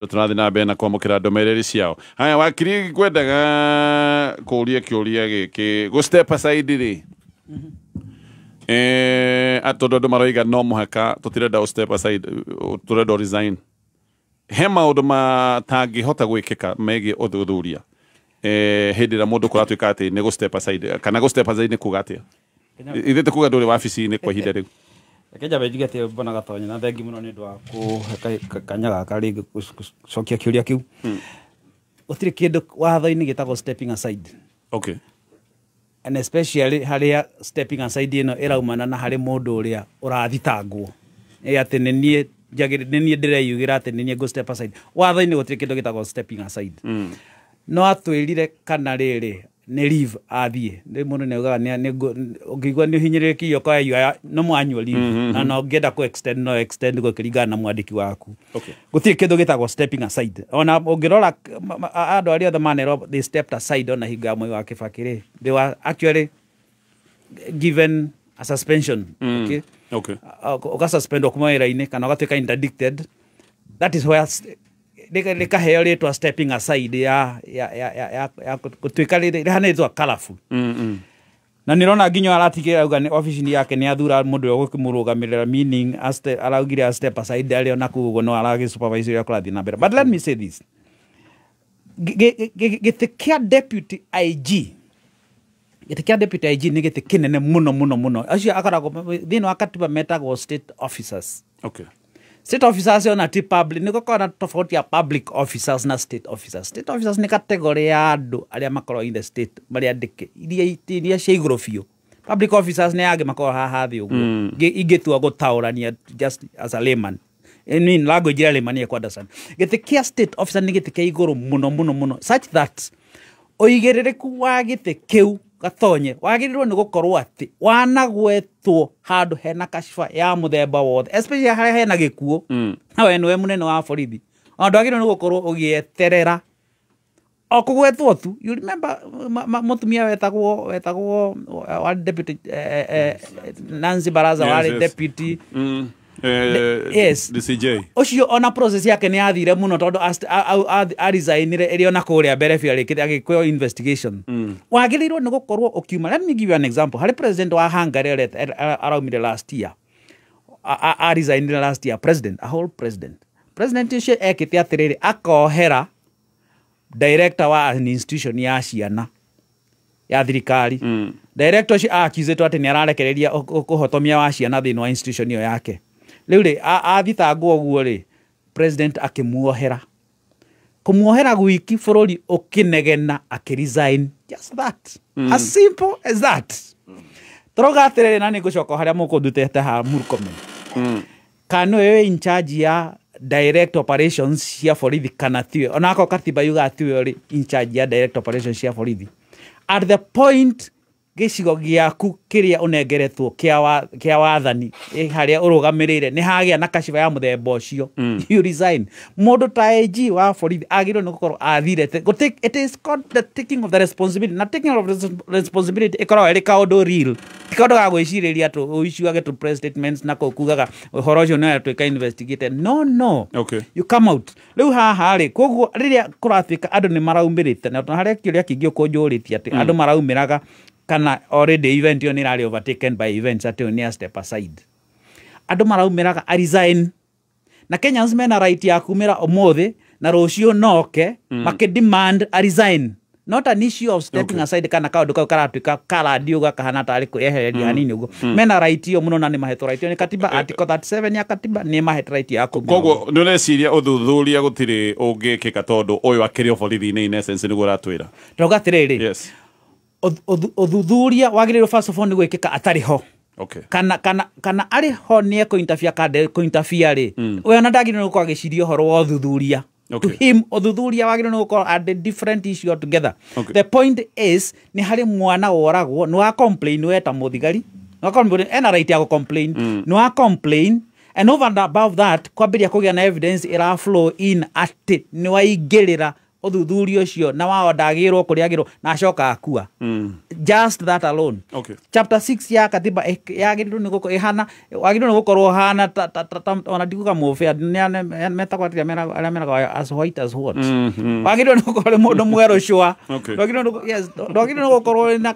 Tũrathiĩ na mbere na kwamũkĩra ndũmĩrĩri ciao. Haya, wakiri, ngwendaga kũũria kĩũria gĩkĩ, gũ step aside rĩ, tondũ andũ maroiga no mũhaka, tũtirenda ũ step aside, tũrenda ũ resign. He maũndũ matangĩhota gwĩkĩka megiĩ ũthuthuria hĩndĩ ĩrĩa mũndũ kũratuĩka atĩ nĩ gũ step aside, kana gũ step aside nĩ kuga atĩa? Ithuĩ tũkuga ndũrĩ wabici-inĩ kwa ihinda rĩu. Reke njambe njuge atĩ mbona Gatonye, na thengi mũno nĩ ũndũ wa kũhe kanya gaka rĩngĩ gũcokia kĩũria kĩu. Gũtirĩ kĩndũ watho-inĩ gĩtagwo stepping aside, and especially harĩa stepping aside ĩno ĩraumana na harĩ mũndũ ũrĩa ũrathitangwo ĩ atĩ nĩ niĩ nĩ niĩ ndĩreyugĩra atĩ nĩ niĩ ngũ step aside. Watho-inĩ gũtirĩ kĩndũ gĩtagwo stepping aside. No atwĩrire kana rĩrĩ nĩ leave athiĩ rĩ, mũndũ nĩ augaga ũngĩigua nĩ ũhinyĩrĩrĩkĩire ũkoya no annual leave, na no ũngĩenda kũ extend no extend gũkĩringana na mwandĩki waku. Gũtirĩ kĩndũ gĩtagwo stepping aside. Ona ũngĩrora andũ arĩa othe manerwo they stepped aside, ona hingo ya Mwai wa Kĩbakĩ rĩ, they were actually given a suspension, okay? Ũgasuspendwo kuma wĩra-inĩ kana ũgatuĩka interdicted. That is where rĩkaheo rĩtwa stepping aside ya gũtuĩka rĩhana rĩtwa colourful. Na nĩrona nginya aratigĩra auga nĩ obici yake nĩ athura mũndũ ũrĩa ũgũkĩmũrũgamĩrĩra, meaning araugire a step aside arĩ ona kũu ũguo no aragĩ supervise ũrĩa kũrathiĩ na mbere. But let me say this: gĩtĩ kĩa deputy IG, gĩtĩ kĩa deputy IG nĩ gĩtĩ kĩnene mũno mũno mũno. Acio akoragwo thĩinĩ wa katiba metagwo state officers. State officers ona ti public, nĩ gũkoragwo na tofauti ya public officers na state officers. State officers nĩ category ya andũ arĩa makoragwo in the state, marĩa andĩke iria cia igũrũ biũ. Public officers nĩ angĩ makoragwo haha thĩ ũguo. Ingĩtua gũtaũrania just as a layman, I mean language ya layman ya understand, gĩtĩ kĩa state officer nĩ gĩtĩ kĩa igũrũ mũno mũno mũno, such that ũigĩrĩrĩku wa gĩtĩ kĩu, Gatonye, wagĩrĩirwo nĩ gũkorwo atĩ wanagwetwo handũ hena kashifa ya mũthemba wothe, especially harĩa hena gĩkuũ, na we nĩwe mũnene wa borithi, ona ndwagĩrĩirwo nĩ gũkorwo ũgĩeterera o kũgwetwo tu. You remember mũtumia wetagwo wa deputy Nancy Baraza, warĩ deputy. Yes. DCJ. Ũcio ona process yake nĩ yathire mũno tondũ aresignire ĩrĩ ona kũrĩa mbere biũ arĩkĩte agĩkwo investigation. Wagĩrĩirwo nĩ gũkorwo ũkiuma. Let me give you an example. Harĩ president wa Hungary araumire last year, aresignire last year, president, a whole president. President ũcio ekĩte atĩrĩrĩ, akohera director wa an institution ya ciana ya thirikari. Director ũcio accusĩtwo atĩ nĩ ararekereria kũhotomia wa ciana thĩinĩ wa institution ĩyo yake. Rĩu rĩ, athitangwo ũguo rĩ, president akĩmuohera. Kũmuohera gwiki bũrũri ũkĩnegena, akĩresign. Just that, as simple as that. Tũrauga atĩrĩrĩ, na nĩ ngũcoka harĩa mũkũndutĩte ha Murkomen, kana nĩwe wĩ in charge ya direct operations cia borithi kana tiwe? Onakorwo katiba yugaga tiwe ũrĩ in charge ya direct operations cia borithi, at the point gĩcigo gĩaku kĩrĩa ũnengeretwo kĩa wathani, harĩa ũrũgamĩrĩire nĩ hagĩa na kashiba ya mũthemba ũcio, you resign. Mũndũ ta AG wa borithi agĩrĩirwo nĩ gũkorwo athire it is called the taking of the responsibility, na taking of responsibility ĩkoragwo ĩrĩ kaũndũ real, ti kaũndũ ga gwĩcirĩria tũ ũiciage tu press statements na kũu kugaga ũhoro ũcio nĩ ũratuĩka investigated. No, no. You come out. Rĩu haha rĩ, koguo rĩrĩa kũratuĩka andũ nĩ maraumĩrĩte na harĩa kĩũria kĩngĩ ũkũnjũrĩtie atĩ andũ maraumĩraga kana already event ĩyo nĩ ĩrarĩ overtaken by events, atĩ ũyũ nĩ a step aside, andũ maraumĩraga a resign, na Kenyans mena right ya kumĩra ũmũthĩ na rũciũ noke makĩ demand a resign, not an issue of stepping aside kana kaũndũ kau karatuĩka karandio gakahana tarĩ kwĩyehereria hanini ũguo. Mena right ĩyo mũno na nĩ mahetwo right ĩyo nĩ katiba. Article 37 ya katiba nĩ mahete right ya kumĩra. Koguo nĩ ũreciria ũthuthuria gũtirĩ ũngĩkĩka tondũ ũyũ akĩrĩ o borithi-inĩ, in essence nĩguo ũratwĩra? Ndauga atĩrĩrĩ, ũthuthuria wagĩrĩirwo first of all nĩ gwĩkĩka atarĩ ho. Kana arĩ ho nĩ ekũ-interfere kana ndekũ-interfere rĩ, we ona ndagĩrĩirwo nĩ gũkorwo agĩciria ũhoro wa ũthuthuria. To him, ũthuthuria wagĩrĩirwo nĩ gũkorwo at a different issue altogether. The point is nĩ harĩ mwana woragwo, nĩ wa complain, we ta mũthigari nĩ wa complain, ena right ya gũ complain, nĩ wa complain, and over and above that kwambĩrĩria kũgĩa na evidence ĩra flow in atĩ nĩ waingĩrĩra. Ũthuthuria ũcio na wao ndagĩrwo kũrĩa agĩrwo na acoka akua. Just that alone. Chapter 6 ya katiba yagĩrĩirwo nĩ gũkorwo ĩhana, wagĩrĩirwo nĩ gũkorwo hana ta ona ndikuga mũbĩa metagwo atĩa arĩa meragwo as white as what. Wagĩrĩirwo nĩ gũkorwo mũndũ mwerũ cũa. Yes, ndwagĩrĩirwo nĩ gũkorwo na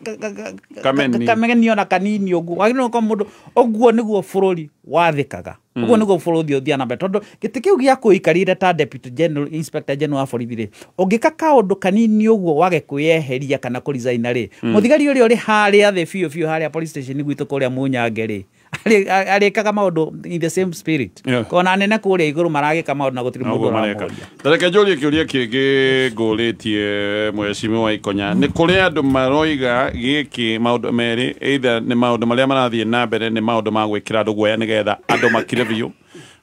kameni ona kanini ũguo. Wagĩrĩirwo nĩ gũkorwo mũndũ ũguo nĩguo bũrũri wathĩkaga. Ũguo nĩguo bũrũri ũthiaga na mbere, tondũ gĩtĩ kĩu gĩa kũikarire ta deputy general, inspector general wa borithi rĩ, ũngĩka kaũndũ kanini ũguo wage kwĩyeheria kana kũresign rĩ, mũthigari ũrĩa ũrĩ harĩa thĩ biũ biũ harĩa police station gwitũ kũrĩa Munyange rĩ, arĩkaga maũndũ in the same spirit. Kona anene kũrĩa igũrũ maragĩka maũndũ na gũtirĩ mũndũ ũramũria. Tareke njũrie kĩũria kĩngĩ ngũrĩtie mheshimiwa Ikonya. Nĩ kũrĩ andũ maroiga gĩkĩ maũndũ merĩ, either nĩ maũndũ marĩa marathiĩ na mbere nĩ maũndũ ma gwĩkĩra andũ guoya nĩgetha andũ makire biũ,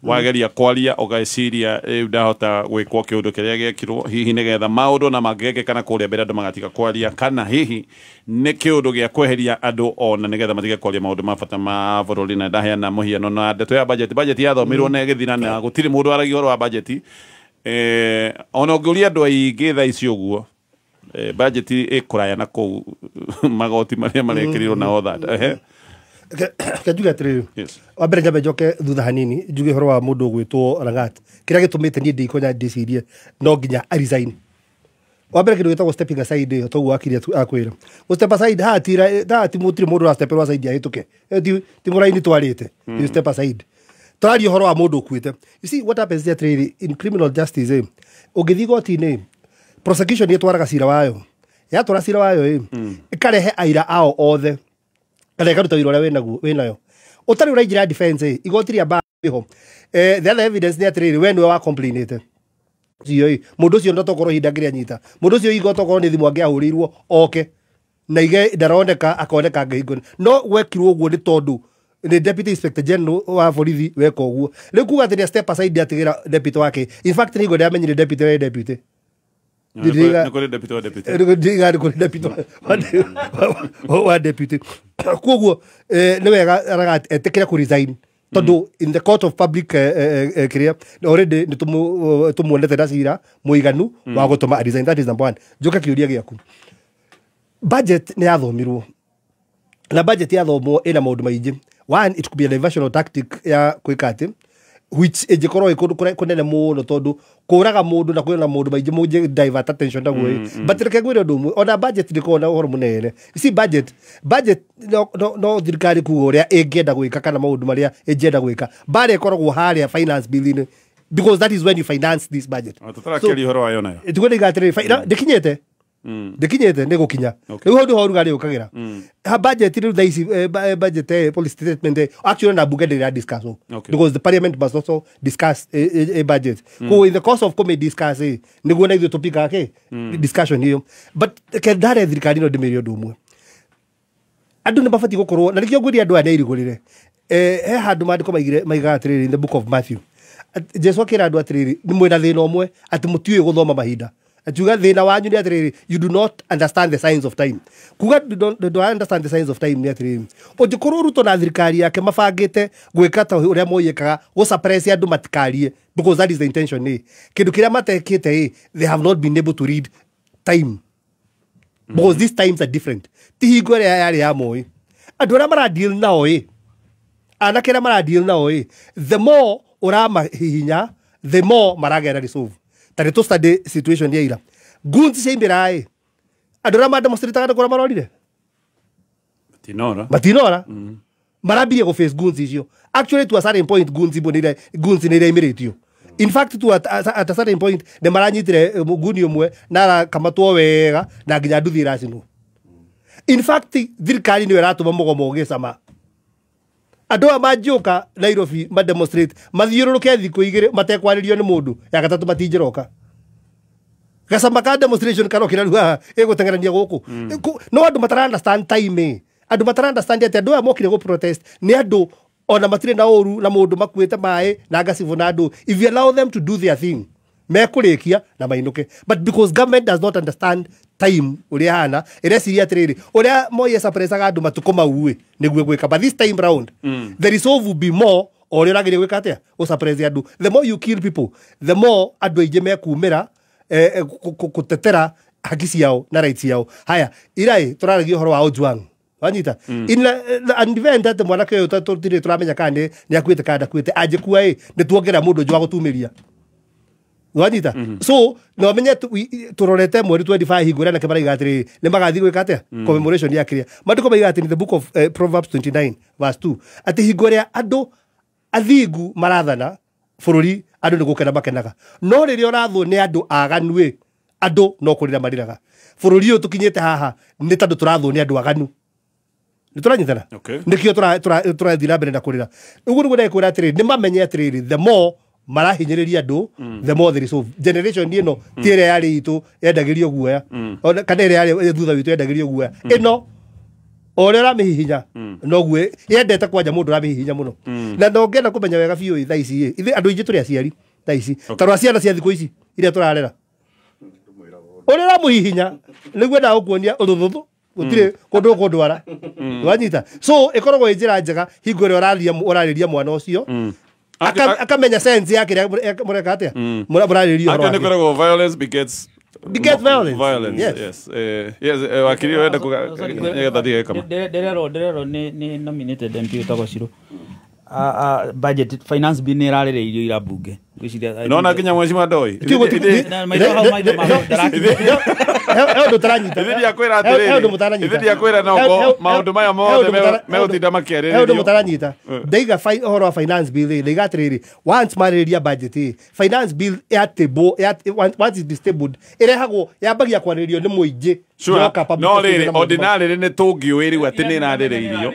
wageria kwaria ũgeciria rĩu ndahota gwĩkwo kĩũndũ kĩrĩa gĩekirwo, hihi nĩgetha maũndũ na mangĩgekĩka na kũrĩa mbere andũ magatiga kwaria, kana hihi nĩ kĩũndũ gĩa kweheria andũ ona nĩgetha matige kwaria maũndũ ma bata ma bũrũri. Na ndaheana mũhiano na ndeto ya budget. Budget yathomirwo na ĩgĩthira na gũtirĩ mũndũ aragia ũhoro wa budget. Ona ũngĩũria andũ aingĩ thaa ici ũguo, budget ĩkũraya na kũu magoti marĩa marekĩrirwo na all that. Ke njuge atĩrĩrĩ, wa mbere nyambe njoke thutha hanini njuge ũhoro wa mũndũ ũgwĩtwo Langat. Kĩrĩa gĩtũmĩte niĩ ndĩikonya ndĩcirie no nginya a resign. Wa mbere kĩndũ gĩtagwo stepping aside, toguo wakiri akwĩra. Gũ step aside haha ti mũtirĩ mũndũ ũra step aside ahĩtũke. Ti mũraini twarĩte. You step aside. Tũraria ũhoro wa mũndũ ũkuĩte. You see what happens there atĩrĩrĩ, in criminal justice, ũngĩthiĩ igoti-inĩ, prosecution ĩtwaraga cira wayo. Yatwara cira wayo ĩkarehe aira ao othe. Kana ĩkaruta wĩra ũrĩa wĩnayo. Ũtarĩ ũraingĩra defense, igoti rĩa ho. The other evidence nĩ atĩrĩrĩ, we nĩwe wa complainĩte. Ũcio mũndũ ũcio ndotokorwo ihinda ngĩrĩa nyita. Mũndũ ũcio igo tokorwo nĩ thimũ angĩahũrĩirwo oke. Na ige ndaroneka akoneka ngĩhingo. No wekirwo ũguo nĩ tondũ nĩ deputy inspector general wa borithi weka ũguo. Rĩu kuga atĩ nĩ step aside atigĩra deputy wake. In fact nĩ ndamenyire deputy we deputy. Wa deputy. Koguo nĩ wega etĩkĩre kũ resign tondũ in the court of public kĩrĩa already nĩ tũmuonete na cira mũiganu wa gũtũma resign. That is number one. Njoke kĩũria gĩaku. Budget nĩ yathomirwo na budget yathomwo ĩna maũndũ maingĩ. One, it could be a diversional tactic ya gwĩka atĩ which ĩngĩkorwo ĩ kũndũ kũnene mũno tondũ kũraga mũndũ na kwĩna maũndũ maingĩ mũngĩ divert attention taguo. But reke ngwĩre ũndũ ũmwe, ona budget ndĩkoragwo na ũhoro mũnene. You see budget no thirikari kuga ũrĩa ĩngĩenda gwĩka kana maũndũ marĩa ĩngĩenda gwĩka. Mbara ĩkoragwo harĩa finance bill-inĩ because that is when you finance this budget. Tũtarakĩaria ũhoro wayo nayo. Tũkwenda atĩrĩrĩ, ndĩkinyĩte. Ndĩkinyĩte nĩ gũkinya. Rĩu hau nĩho ũrugarĩ ũkagĩra. Ha budget rĩu thaa ici budget policy statement actually na bunge ndĩra discuss because the parliament must also discuss a budget. Koguo in the course of kũmĩ discuss nĩguo na ithuĩ tũpikaga kĩ discussion ĩyo. But kendare thirikari no ndĩmĩre ũndũ ũmwe. Andũ nĩ mabatiĩ gũkorwo na nĩkĩo ngwĩria andũ aya nĩ irigũrĩre. He handũ maandĩko maigaga atĩrĩrĩ in the book of Matthew. Jesu akĩra andũ atĩrĩrĩ, nĩ mwĩna thĩna ũmwe atĩ mũtiũĩ gũthoma mahinda. Atiuga thĩna wanyu nĩ atĩrĩrĩ, you do not understand the signs of time. Kuga do I understand the signs of time nĩ atĩrĩrĩ, ũngĩkorwo Ruto na thirikari yake mabangĩte gwĩka ta ũrĩa moyĩkaga gũ suppress andũ matikarie because that is the intention nĩ kĩndũ kĩrĩa matekĩte, they have not been able to read time because these times are different. Ti hingo ĩrĩa yarĩ ya Moi, andũ arĩa mara deal nao anake arĩa mara deal nao the more ũramahihinya the more maragera resolve. Ta nĩ study situation ya ira guns ciaimĩra andũ arĩa mademonstrataga kũrĩa marorire matinora marambirie gũ face guns icio. Actually to a certain point guns nĩ iraimĩrĩtio. In fact to at a certain point nĩ maranyitire nguni ũmwe na arakamatwo wega na nginya nduthi iracinwo. In fact thirikari nĩyo ĩratũma mũgomo ũgĩcama. Andũ aya manjũka Nairobi ma demonstrate mathiũrũrũke thikũ igĩrĩ matekwarĩrio nĩ mũndũ ya gatatũ matingĩroka. Gacama ka demonstration karokĩra rĩu haha ĩgũteng'erania gũkũ. No andũ matara understand time. Andũ matara understand atĩ andũ aya mokire gũ protest nĩ andũ ona matirĩ na ũru na mũndũ makuĩte maĩ na ngacibũ na andũ. If you allow them to do their thing mekũrĩkia na mainũke. But because government does not understand time ũrĩa hana, ĩreciria atĩrĩrĩ ũrĩa Moi suppressaga andũ matukũ mau nĩguo gwĩka. But this time round the resolve will be more o ũrĩa ũrageria gwĩka atĩa gũ suppress andũ. The more you kill people the more andũ aingĩ mekumĩra gutetera haki ciao na rights ciao. Haya irai turaragia uhoro wa Ojwang wanyita in an event ati mwanake uyu tutire turamenya kana ni akuite kana ndakuite angĩkua ĩ nĩ tuongerera mũndũ ũngĩ wa gũtumĩria wanyita. So no menye turorete mweri 25 hingo ĩrĩa maraiga atĩrĩrĩ nĩ magathiĩ gwĩka atĩa commemoration ya kĩrĩa maandĩko maiga atĩ in the book of Proverbs 29 verse 2 atĩ hingo ĩrĩa andũ athingu marathana bũrũri andũ nĩ gũkena makenaga, no rĩrĩa ũrathwo nĩ andũ aganu ĩ andũ no kũrĩra marĩraga. Bũrũri ũyũ tũkinyĩte haha nĩ tondũ tũrathwo nĩ andũ aganu. Nĩ tũranyitana nĩkĩo tũrathiĩ na mbere na kũrĩra. Ũguo nĩguo ndĩkwĩra atĩrĩrĩ nĩ mamenye atĩrĩrĩ the more marahinyĩrĩria andũ the more there is hope. Generation ĩno ti ĩrĩa yarĩ itũ yendagĩrio guoya kana ĩrĩa yarĩ thutha witũ yendagĩrio guoya, ĩno o ũrĩa ũramĩhihinya noguo yendete kwanja mũndũ ũramĩhihinya mũno. Na ndongenda kũmenya wega biũ thaa ici ĩ ithuĩ andũ aingĩ tũrĩ aciari thaa ici ta rwa ciana cia thikũ ici iria tũrarera, ũrĩa ũramũhihinya nĩguo endaga gũkuonia ũthũthũthũ gũtirĩ kũndũ ũkũndwara wanyita. So ĩkoragwo ĩ njĩra njega hingo ĩrĩa ũrarĩria mwana ũcio akamenya sense yake ĩrĩa mũreka atĩa mũrarĩria ũhoro wake. Nĩkoragwo violence begets violence. Violence, yes. Yes, wakiri wenda kugetha thige kama. Ndirerwo nĩ nominated MP ũtagwo Ciro. Budget finance bill nĩ ĩrarĩrĩirio ira bunge. Nona nginya mheshimiwa Ndoi. He ũndũ Ithe ndiakwĩra atĩrĩrĩ. Ithe ndiakwĩra no maũndũ maya mothe megũtinda makĩarĩrĩrio. He ũndũ mũtaranyita. Ndaiga ũhoro wa finance bill rĩ, ndaiga atĩrĩrĩ once marĩrĩria budget ĩ finance bill ya table once it is tabled ĩrehagwo yambagia kwarĩrĩrio nĩ mũingĩ. No rĩrĩ ordinary nĩ tũngĩũĩ rĩu atĩ nĩ ĩrarĩrĩirio.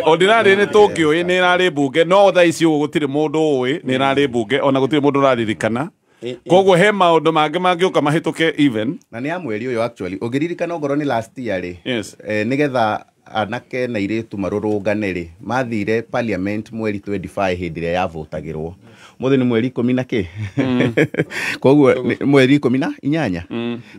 Ordinary nĩ tũngĩũĩ nĩ ĩrarĩ mbunge no thaa ici ũguo gũtirĩ mũndũ ũĩ nĩ ĩrarĩ mbunge ona gũtirĩ mũndũ ũraririkana. Koguo he maũndũ mangĩ mangĩũka mahĩtũke even na nĩ ya mweri ũyũ actually ũngĩririkana ongorwo nĩ last year rĩ nĩgetha anake na airĩtu marũrũngane rĩ mathire parliament mweri 25 hĩndĩ ĩrĩa yavotagĩrwo. Mũthĩ nĩ mweri 10 na kĩ koguo mweri 18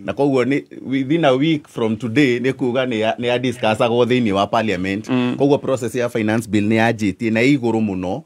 na koguo nĩ within a week from today nĩ kuga nĩ ya discussagwo thĩinĩ wa parliament. Koguo process ya finance bill nĩ yanjĩtie na igũrũ mũno.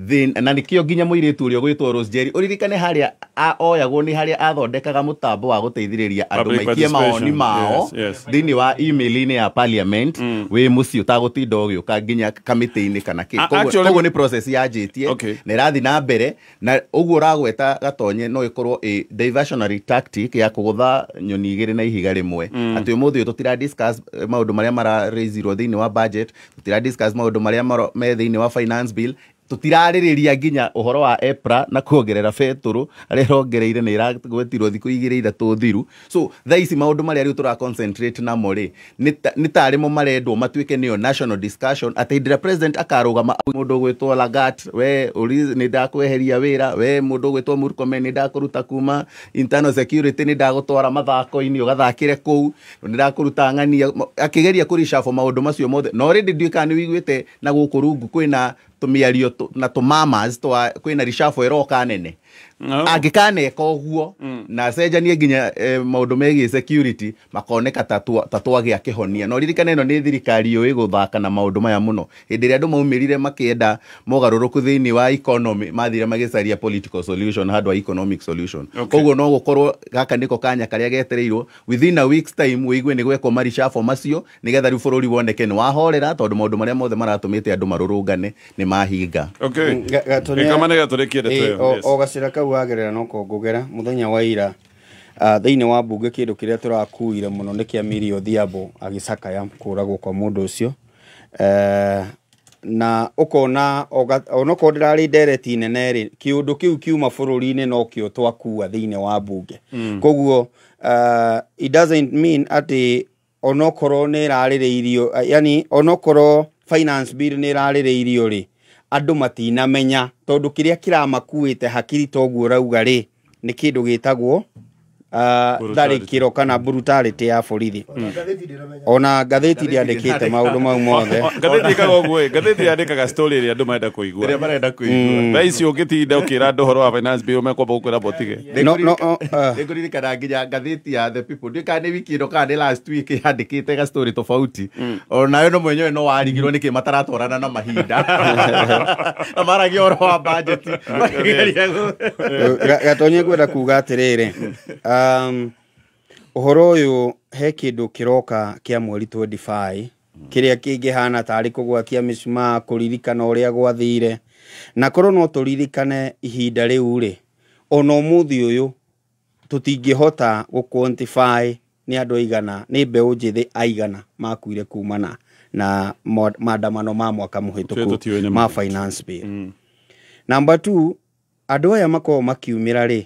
Then na nikio nginya mũirĩtu ũrĩa ũgwĩtwo Rose Jerry ũririkane harĩa oyagwo nĩ harĩa athondekaga mũtambo wa gũteithĩrĩria andũ maikie maoni mao thĩinĩ wa email-inĩ ya parliament wĩ mũciĩ ũtagũtinda ũgĩũka nginya kamĩtĩ-inĩ kana kĩ. Koguo nĩ process yanjĩtie na ĩrathiĩ na mbere na ũguo ũragweta Gatonye no ĩkorwo ĩ diversionary tactic ya kũgũtha nyoni igĩrĩ na ihiga rĩmwe atĩ ũmũthĩ ũyũ tũtira discuss maũndũ marĩa mara-raisirwo thĩinĩ wa budget, tũtira discuss maũndũ marĩa me thĩinĩ wa finance bill, tutirarĩrĩria nginya ũhoro wa EPRA na kuongerera betũrũ arĩa ĩrongereire nĩ ĩragwetirwo thikũ igĩrĩ ithatũ thiru. So thaa ici maũndũ marĩa rĩu tũra concentrate namo rĩ nĩ tarĩ mo marendwo matuĩke nĩyo national discussion atĩ hĩndĩ ĩrĩa president akarũgama mũndũ ũgwĩtwo Lagat we nĩ ndakweheria wĩra, we mũndũ ũgwĩtwo Murkomen nĩ ndakũruta kuma internal security nĩ ndagũtwara mathako-inĩ ũgathakĩre kũu nĩ ndakũruta ng'ania akĩgeria kũreshuffle maũndũ macio mothe. No already ndiũĩ kana nĩ wĩiguĩte na gũkũ rungu kwĩna tũmĩario na tũmamas twa kwĩna reshuffle ĩroka nene angĩkaneka ũguo na acenjanie nginya maũndũ megiĩ security makoneka ta twagĩa kĩhonia. No ririkane ĩno nĩ thirikari yũĩ gũthaka na maũndũ maya mũno. Hĩndĩ ĩrĩa andũ maumĩrire makĩenda mogarũrũku thĩinĩ wa economy mathire magĩcaria political solution handũ ha economic solution. Koguo no gũkorwo gaka nĩko kanya karĩa getereirwo within a week's time wĩigue nĩ gwekwo marishuffle macio nĩgetha rĩu bũrũri woneke nĩ wahorera tondũ maũndũ marĩa mothe maratũmĩte andũ marũrũngane nĩ mahinga. O gacĩra kau wagerera no kongogera muthenya wa ira thĩinĩ wa bunge kĩndũ kĩrĩa tũrakuire mũno nĩ kĩa Millie Odhiambo agĩcakaya kũragwo kwa mũndũ ũcio na ũkona onokorwo ndĩrarĩ ndereti nene rĩ kĩũndũ kĩu kiuma bũrũri-inĩ no kĩo twakua thĩinĩ wa bunge. Koguo it doesn't mean atĩ onokorwo nĩ ĩrarĩrĩirio, yani onokorwo finance bill nĩ ĩrarĩrĩirio rĩ andũ matinamenya tondũ kĩrĩa kĩramakuĩte hakiri toguo rauga rĩ nĩ kĩndũ gĩtagwo tharĩkĩro kana brutality ya borithi. Ona ngathĩti ndĩandĩkĩte maũndũ mau mothe. Ngathĩti ĩkaga ũguo, ngathĩti yandĩkaga story ĩrĩa andũ marenda kũigua. Ĩrĩa marenda kũigua. Thaa ici ũngĩtinda ũkĩra andũ ũhoro wa finance bill mekwamba gũkwĩra botige. No, no, Nĩngũririkana nginya ngathĩti ya The People, ndiũĩ kana nĩ wiki ĩno kana nĩ last week, yandĩkĩte ga story tofauti. Onawe no mwenyewe no warigirwo nĩkĩ mataratwarana na mahinda. Na maragia ũhoro wa budget. Gatonye ngwenda kuga atĩrĩrĩ, ũhoro ũyũ he kĩndũ kĩroka kĩa mweri 25 kĩrĩa kĩngĩhana tarĩ kũgwatia mĩcumaa, kũririkana ũrĩa gwathire, na korwo no tũririkane ihinda rĩu rĩ, ona ũmũthĩ ũyũ tũtingĩhota gũ quantify nĩ andũ aigana, nĩ mbeũ njĩthĩ aigana makuire kumana na maandamano ma mwaka mũhĩtũku ma finance bill. Number 2, andũ aya makoragwo makiumĩra rĩ,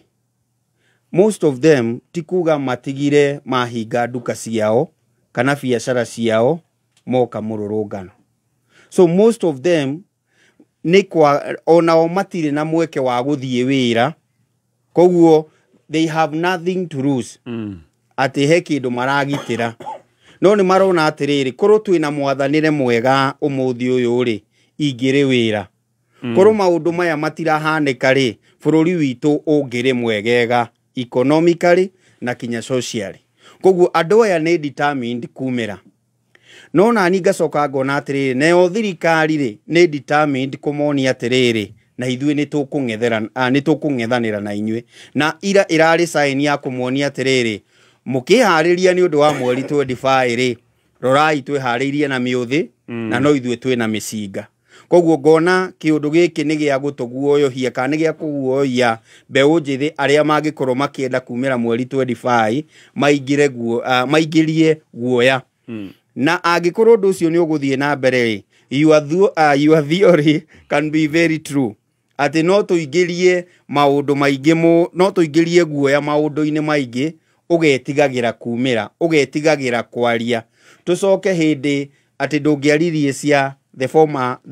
most of them ti kuga matigire mahinga nduka ciao kana biacara ciao moka mũrũrũngano. So most of them nĩ kwa onao matirĩ na mweke wa gũthiĩ wĩra, koguo they have nothing to lose. Atĩ he kĩndũ maragitĩra, no nĩ marona atĩrĩrĩ, korwo twĩna mwathanĩre mwega ũmũthĩ ũyũ rĩ, ingĩrĩ wĩra. Korwo maũndũ maya matirahanĩka rĩ, bũrũri witũ ũngĩrĩ mwegega economically na kinya socially. Koguo andũ aya nĩ determined kumĩra. No nani ngacoka ngona atĩrĩrĩ, nayo thirikari rĩ nĩ determined kũmonia atĩrĩrĩ, na ithuĩ nĩ tũkũng'ethera, nĩ tũkũng'ethanĩra na inyuĩ. Na ira ĩrarĩ sign ya kũmonia atĩrĩrĩ, mũkĩharĩria nĩ ũndũ wa mweri 25 rĩ, rorai twĩharĩirie na mĩũthĩ, na no ithuĩ twĩna mĩcinga. Koguo ngona kĩũndũ gĩkĩ nĩ gĩa gũtũguoyohia kana nĩ gĩa kũguoyohia mbeũ njĩthĩ arĩa mangĩkorwo makĩenda kumĩra mweri 25 maingĩre guo, maingĩrie guoya. Na angĩkorwo ũndũ ũcio nĩ ũgũthiĩ na mbere rĩ, your theory can be very true. Atĩ no tũingĩrie maũndũ maingĩ, no tũingĩrie guoya maũndũ-inĩ maingĩ, ũgetigagĩra kumĩra, ũgetigagĩra kwaria. Tũcoke hĩndĩ atĩ ndũngĩaririe cia the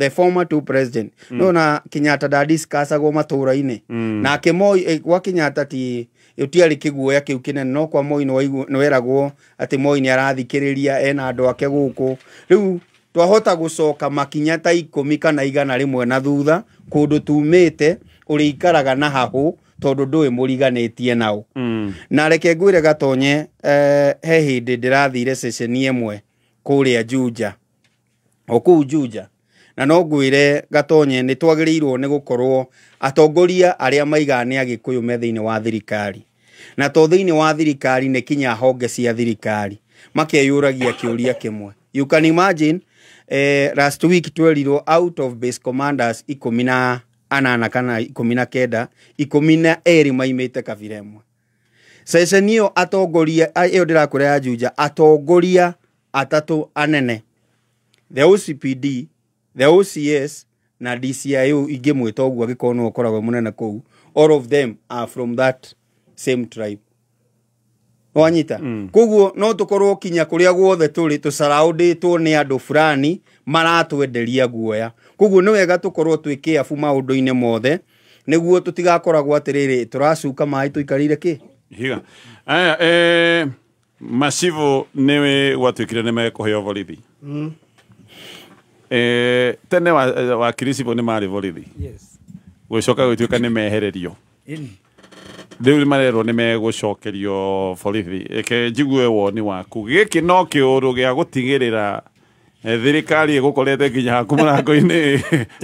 former two president. No na Kenyatta ndadiscussagwo matũra-inĩ. Nake Moi, gwa Kenyatta ti ũtiarĩ kĩguoya kĩu kĩnene, no kwa Moi nĩweragwo atĩ Moi nĩ arathikĩrĩria ena andũ ake gũkũ. Rĩu twahota gũcoka makinya ta 10 kana 100 na thutha kũndũ tumĩte, ũrĩikaraga na hahũ tondũ ndũĩ mũriganĩtie nao. Na reke ngwĩre Gatonye, he hĩndĩ ndĩrathire ceceni ĩmwe kũrĩa Juja, o kũu Juja, na no ngwĩre Gatonye nĩ twagĩrĩirwo nĩ gũkorwo atongoria arĩa maigaga nĩ Agĩkũyũ me thĩinĩ wa thirikari, na to thĩinĩ wa thirikari nĩ kinya honge cia thirikari makeyũragia kĩũria kĩmwe. You can imagine, last week twerirwo out of base commanders 18 kana 19, 12 maimĩte kabira ĩmwe. Ceceni ĩyo atongoria ĩyo ndĩrakwĩra ya Juja, atongoria atatũ anene, the OCPD, the OCS na DCIO, ingĩmwĩta ũguo angĩkorwo nĩwe ũkoragwo mũnene kũu, all of them are from that same tribe. Wanyita? Koguo no tũkorwo kinya kũrĩa guothe tũrĩ tũcaraũndĩtwo nĩ andũ fulani maratwenderia guoya. Koguo nĩ wega tũkorwo twĩ careful maũndũ-inĩ mothe, nĩguo tũtigakoragwo atĩrĩrĩ tũracuka maĩ tũikarĩire kĩ Higa. Aya, macibu nĩwe gwatuĩkire nĩ mekũheo borithi. Tene wakiri cibũ nĩ marĩ borithi. Yes. Gũcoka gũtuĩka nĩ mehererio. Rĩu marerwo nĩ megũcokerio borithi. Reke njigue woni waku. Gĩkĩ no kĩũndũ gĩa gũtigĩrĩra thirikari ĩgũkorete nginya haku mũrango-inĩ,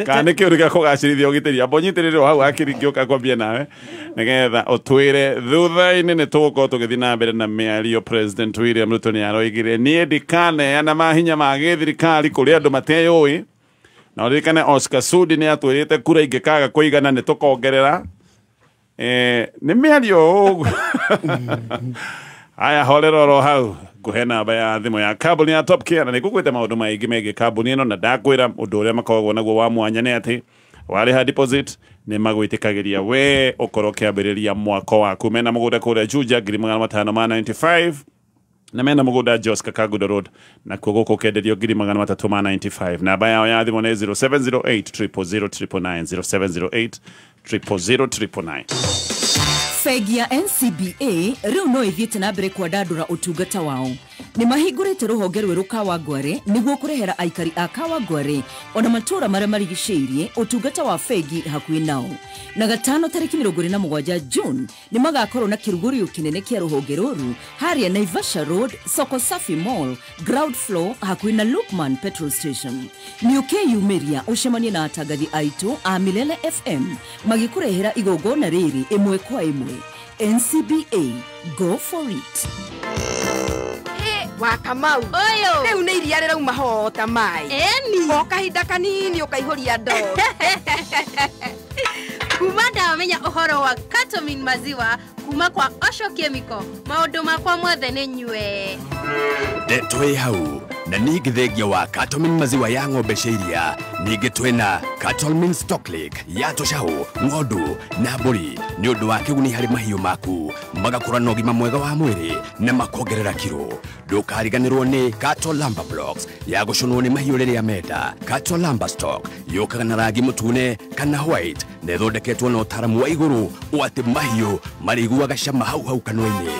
kana nĩ kĩũndũ gĩa kũgacĩrithia ũgitĩri. Amba ũnyitĩrĩre o hau akiri ngĩũka kwambia nawe nĩgetha ũtwĩre thutha-inĩ nĩ tũgũkorwo tũgĩthiĩ na mbere na mĩario. President William Ruto nĩ aroigire niĩ ndikaneana mahinya ma gĩthirikari kũrĩ andũ mateyũĩ. Na ũririkane Oscar Sudi nĩ atwĩrĩte kura ingĩkaga kũigana nĩ tũkongerera. Nĩ mĩario ũguo. Aya, horera oro hau nguhe namba ya thimũ ya kambuni ya Top Care, na nĩ ngũkwĩte maũndũ maingĩ megiĩ kambuni ĩno, na ndakwĩra ũndũ ũrĩa makoragwo naguo wa mwanya nĩ atĩ warĩha deposit nĩ magwĩtĩkagĩria we ũkorwo ũkĩambĩrĩria mwako waku. Mena mũgũnda kũrĩa Juja 595 na mena mũgũnda Jos Kakangudo Road, na kuo gũkũ ũkenderio 395. Namba yao ya thimũ nĩ 0708 000 999, 0708 000 999. Bengi ya NCBA rĩu no ĩthiĩte na mbere kwandandũra ũtungata wao. Nĩ mahingũrĩte rũhonge rwerũ Kawangware nĩguo kũrehera aikari a Kawangware ona matũũra marĩa marigicĩirie ũtungata wa bengi hakuhĩ nao. Na gatano tarĩki 27 June nĩ magakorwo na kĩrugũrio kĩnene kĩa rũhonge rũrũ harĩa Naivasha Road, Soko Safi Mall, ground floor hakuhĩ na Lukman Petrol Station. Nĩ ũkĩyumĩria ũcemanie na atangathi aitũ a Milele FM magĩkũrehera igongona rĩrĩ ĩmwe kwa ĩmwe. NCBA, go for it. Wa Kamau Ũyũ. Rĩu nĩ iria rĩrauma hota maĩ. Eni. O kahinda kanini ũkaihũria ndoo. Kuma ndamenya ũhoro wa Katomin maziwa kuma kwa Osho Chemical, maũndũ makwa mothe nĩ nyue. Ndeto ĩ hau na ningĩ thengia wa Katomin maziwa ya ng'ombe cia iria, ningĩ twĩna Katomin Stocklick ya tũcaũ, ng'ondu na mbũri nĩ ũndũ wa kĩguni harĩ mahiũ maku, magakũra na ũgima mwega wa mwĩrĩ na makongerera kiro. Ndũkariganĩrwo nĩ Kato Lamba Blocks ya gũcũnwo nĩ mahiũ rĩrĩa menda. Kato Lamba Stock yũkaga na rangi mũtune kana white na ĩthondeketwo na ũtaaramu wa igũrũ ũũ atĩ mahiũ marĩiguaga cama hau hau kanua-inĩ.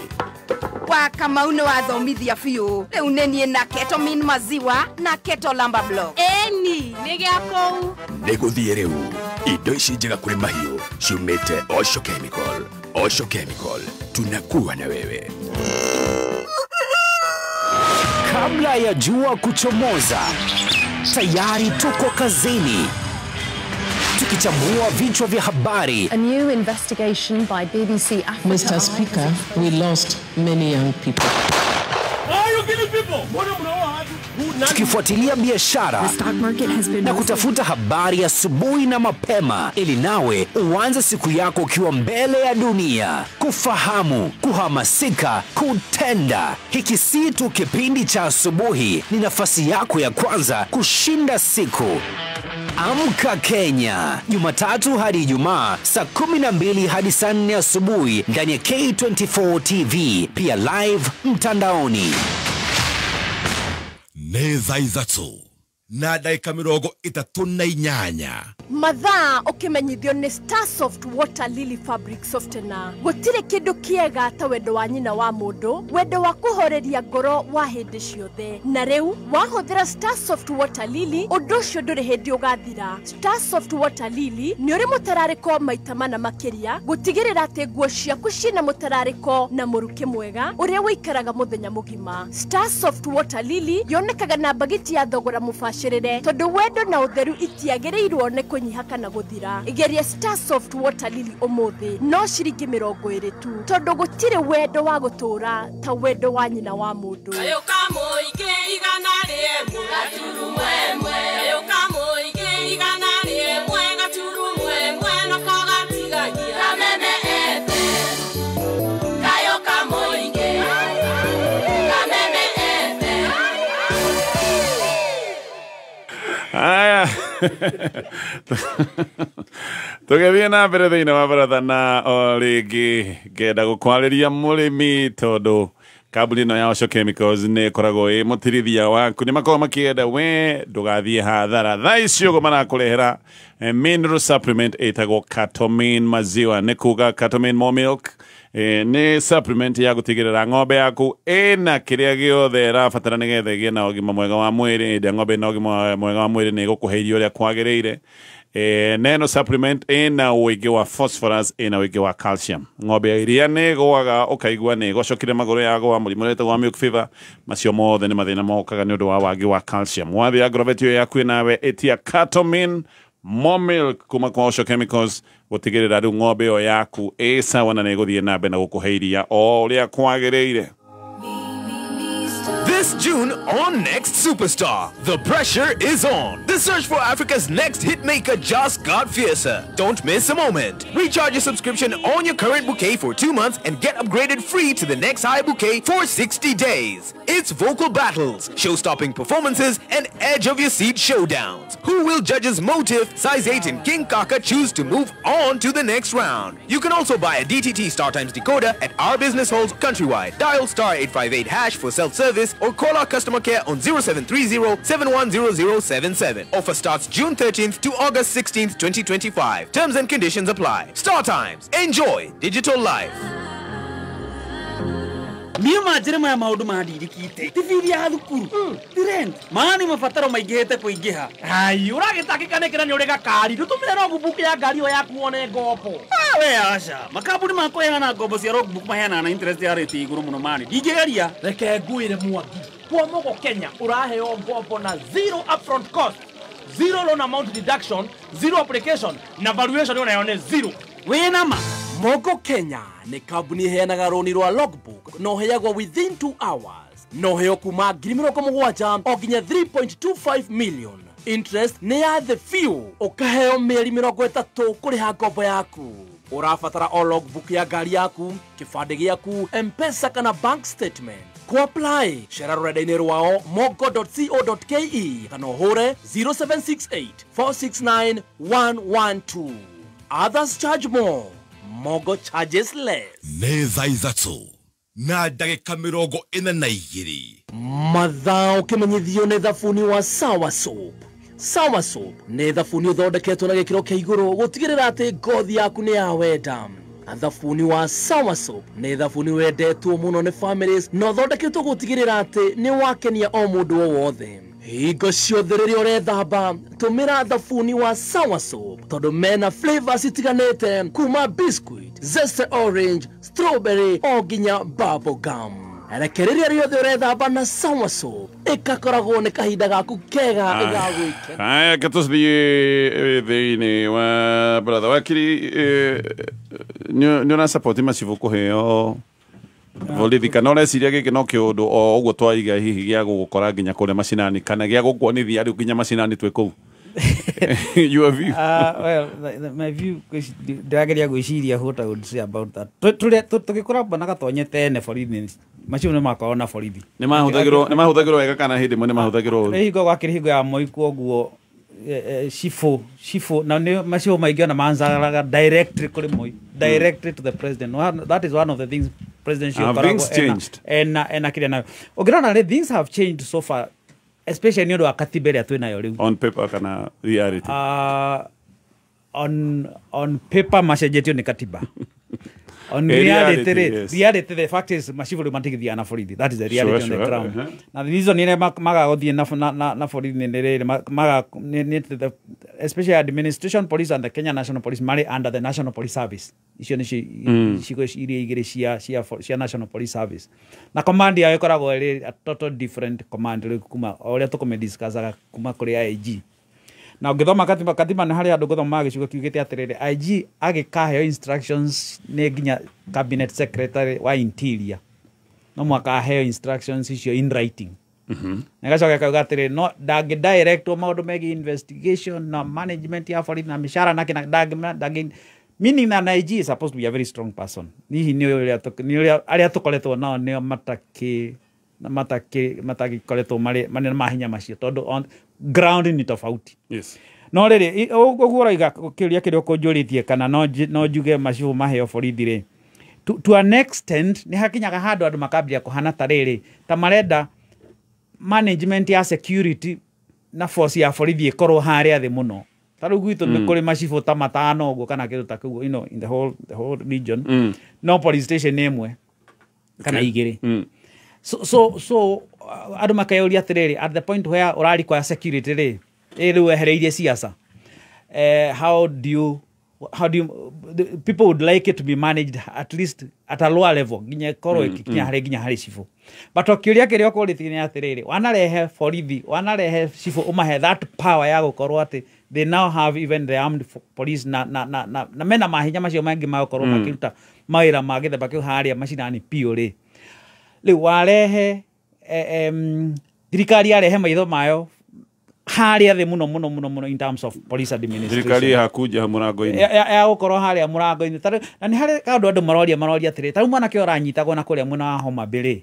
Wa Kamau nĩ wathomithia biũ. Rĩu nĩ niĩ na Ketomin maziwa na Keto Lamba Block. Eni, nĩ gĩa kũu. Nĩ gũthiĩ rĩu indo ici njega kũrĩ mahiũ ciumĩte Osho Chemical. Osho Chemical, tunakuwa na wewe. Kabla ya jua kuchomoza, tayari tuko kazini tukichambua vichwa vya habari. A new investigation by BBC Africa. Mr. Speaker, we lost many young people. Are you killing people? Tukifuatilia biashara na kutafuta habari asubuhi na mapema ili nawe uanze siku yako ukiwa mbele ya dunia. Kufahamu, kuhamasika, kutenda. Hiki si tu kipindi cha asubuhi, ni nafasi yako ya kwanza kushinda siku. Amka Kenya, Jumatatu hadi Ijumaa saa 12 hadi saa 4 asubuhi ndani ya K24 TV, pia live mtandaoni. Nĩ thaa 3 na ndagĩka 38. Mathaa ũkĩmenyithio nĩ Starsoft Water Lily Fabric Softener. Gũtirĩ kĩndũ kĩega ta wendo wa nyina wa mũndũ, wendo wa kũhoreria ngoro wa hĩndĩ ciothe. Na rĩu wahũthĩra Starsoft Water Lily, ũndũ ũcio ndũrĩ hĩndĩ ũgathira. Starsoft Water Lily nĩ ũrĩ mũtararĩko maita mana makĩria, gũtigĩrĩra atĩ nguo ciaku ciĩna mũtararĩko na mũrukĩ mwega ũrĩa ũikaraga mũthenya mũgima. Starsoft Water Lily yonekaga na mbagiti ya thogora mũbacĩrĩre, tondũ wendo na ũtheru itiagĩrĩirwo nĩ kũnyiha kana gũthira. Igeria Starsoft Water Lily ũmũthĩ no ciringi 20 tu, tondũ gũtirĩ wendo wa gũtũũra ta wendo wa nyina wa mũndũ. Aya. Tũgĩthiĩ na mbere thĩinĩ wa baratha na o rĩngĩ ngenda gũkwarĩria mũrĩmi tondũ kambuni ĩno ya Osho Chemicals nĩ ĩkoragwo ĩ mũtirithia waku. Nĩ makoragwo makĩenda we ndũgathiĩ hathara. Thaa ici ũguo marakũrehera mineral supplement ĩtagwo Katomin maziwa, nĩ kuga Katomin more milk. Nĩ supplement ya gũtigĩrĩra ng'ombe yaku ĩna kĩrĩa gĩothe ĩrabatara nĩgetha ĩgĩe na ũgima mwega wa mwĩrĩ. Hĩndĩ ĩrĩa ng'ombe ĩna ũgima mwega wa mwĩrĩ nĩ ĩgũkũhe irio ũrĩa kwagĩrĩire. Neno supplement ĩna ũingĩ wa phosphorus, ĩna ũingĩ wa calcium. Ng'ombe ya iria nĩ ĩgũaga ũkaigua nĩ ĩgocokire magũrũ yagũa, mũrimũ ũrĩa wĩtagwo wa milk fever. Macio mothe nĩ mathĩna mokaga nĩ ũndũ wa wagi wa calcium. Wathiĩ Agrovet ĩyo yaku nawe ĩtia Katomin more milk kuma kwa Osho Chemicals gũtigĩrĩra rĩu ng'ombe ĩyo yaku ĩ sawa na nĩ ĩgũthiĩ na mbere na gũkũhe iria o ũrĩa kwagĩrĩire. This June on Next Superstar, the pressure is on. The search for Africa's next hitmaker just got fiercer. Don't miss a moment. Recharge your subscription on your current bouquet for 2 months and get upgraded free to the next high bouquet for 60 days. It's vocal battles, show-stopping performances, and edge-of-your-seat showdowns. Who will judges Motive, Size 8, and King Kaka choose to move on to the next round? You can also buy a DTT StarTimes decoder at our business halls countrywide. Dial star 858# for self-service or call our customer care on 0730 710077. Offer starts June 13th to August 16th, 2025. Terms and conditions apply. Star Times. Enjoy digital life. Niĩ manjĩre maya maũndũ mandirikite ti bithi ya thukuru ti rent maya nĩ mabataro maingĩhĩte kũingĩha. Ai, ũragĩtangĩka nĩkĩ na nĩ ũrĩ gakari? Ndũtũmĩre logbook ya ngari ĩyo yaku wone ngombo. We aca, makambuni ma kũheana ngombo cia logbook maheanaga na interest ya rate igũrũ mũno mani ndingĩgeria. Reke ngwĩre Mwangi, kwa Mogo Kenya ũraheo ngombo na zero upfront cost, zero loan amount deduction, zero application na valuation onayo nĩ zero. Wĩna ma? Mogo Kenya nĩ kambuni ĩheanaga rũni rwa logbook na ũheagwo within 2 hours na ũheo kuma 70,000 o nginya 3.25 million. Interest nĩ ya thĩ biũ, ũkaheo mĩeri 30 kũrĩha ngombo yaku. Ũrabatara o logbook ya ngari yaku, kĩbandĩ gĩaku, M-Pesa kana bank statement. Ku apply cera rũrenda-inĩ rwao mogo.co.ke kana ũhũre 0768 469 112. Others charge more. Mogo charges less. Nĩ thaa 3 na ndagĩka 42. Mathaa ũkĩmenyithio nĩ thabuni wa Sawa Soap. Sawa Soap nĩ thabuni ũthondeketwo na gĩkĩro kĩa igũrũ gũtigĩrĩra atĩ ngothi yaku nĩ ya wenda. Thabuni wa Sawa Soap nĩ thabuni wendetwo mũno nĩ families na ũthondeketwo gũtigĩrĩra atĩ nĩ wakenia o mũndũ o wothe. Hingo ciothe rĩrĩa ũrethamba tũmĩra thabuni wa Sawa Soap tondũ mena flavors itiganĩte kuma biscuit, zeste orange, strawberry o nginya bubble gum. Reke rĩrĩa rĩothe ũrethamba na Sawa Soap ĩgakoragwo nĩ kahinda gaku kega ga gwĩkenia. Aya tũthiĩ thĩinĩ wa brother wakiri, nĩ ũra support macibũ kũheo borithi kana ũreciria gĩkĩ no kĩũndũ o ũguo twaiga hihi gĩa gũgũkora nginya kũrĩa macinani kana gĩa gũkuonithia rĩu nginya macinani twĩ kũu? Your view? Well, my view, ndĩrageria gwĩciria what I would say about that. Tũgĩkũra na gatonye tene borithi macio nĩ makoragwo na borithi. Nĩ mahũthagĩrwo wega kana hĩndĩ ĩmwe nĩ mahũthagĩrwo ũru? Nĩ hingo gwakĩrĩ hingo ya Moi kwoguo cibũ na nĩ macio maingĩ ona manzaraga directly kũrĩ Moi, directly to the president. That is one of the things presidential things changed. Ena kĩrĩa nayo. Ũngĩrora rĩ, things have changed so far, especially nĩ ũndũ wa katiba ĩrĩa twĩ nayo rĩu. On paper kana reality? On paper macenjetio nĩ katiba. On reality, yes. Reality, the fact is macibũ rĩu matigĩthiaga na borithi. That is the reality on the ground. Na the reason ĩrĩa magaga gũthiĩ na borithi nĩ rĩrĩ, maga especially administration police and the Kenya National Police marĩ under the National Police Service. Icio nĩcio icigo iria igĩrĩ cia National Police Service. Na command yao ĩkoragwo ĩrĩ a total different command rĩu kuma o ũrĩa tũkũmĩdiscussaga kuma kũrĩ IG. Na ũngĩthoma katiba nĩ harĩ andũ ngũthoma gĩcigo kiugĩte atĩrĩrĩ, IG agĩkaheo instructions nĩ nginya cabinet secretary wa interior no mũhaka aheo instructions icio in writing. Na gacoka kauga atĩrĩrĩ, no ndangĩ directwo maũndũ megiĩ investigation na management ya borithi na mĩcara na kĩna ndangĩ meaning that IG is supposed to be a very strong person. Hihi nĩ ũrĩa arĩa tũkoretwo nao nĩo matagĩkoretwo marĩ na mahinya macio tondũ on ground ni tofauti. Yes. No rĩrĩ, ũguo ũroiga kĩũria kĩrĩa ũkũnjũrĩtie kana no njuge macibũ maheo borithi rĩ, to an extent nĩ hakinyaga handũ andũ makambia kũhana ta rĩrĩ ta marenda management ya security na force ya borithi ĩkorwo harĩa thĩ mũno. Ta rĩu gwitũ nĩ kũrĩ macibũ ta matano ũguo kana kĩndũ ta kĩu, you know, in the whole region. No police station ĩmwe kana igĩrĩ. So andũ makeyũria atĩrĩrĩ, at the point where ũrarikwa security rĩ, rĩu wehereirie siasa, how do you the people would like it to be managed at least at a lower level nginya ĩkorwo ĩgĩkinya harĩ nginya harĩ cibũ. But kĩũria kĩrĩa ũkũrĩtie nĩ atĩrĩrĩ, wanarehe borithi, wanarehe cibũ, ũmahe that power ya gũkorwo atĩ they now have even the armed police na mena mahinya macio mangĩ ma gũkorwo makĩruta mawĩra ma gĩthemba kĩu harĩa macinani biũ rĩ. Rĩu warehe thirikari yarehe maitho mayo harĩa thĩ mũno mũno mũno mũno in terms of police administration. Thirikari hakunja mũrango-inĩ. Ya gũkorwo harĩa mũrango-inĩ. Na nĩ harĩ kaũndũ andũ maroria atĩrĩ, ta rĩu mwanake ũranyitagwo na kũrĩa mwena wa Homa Bay rĩ,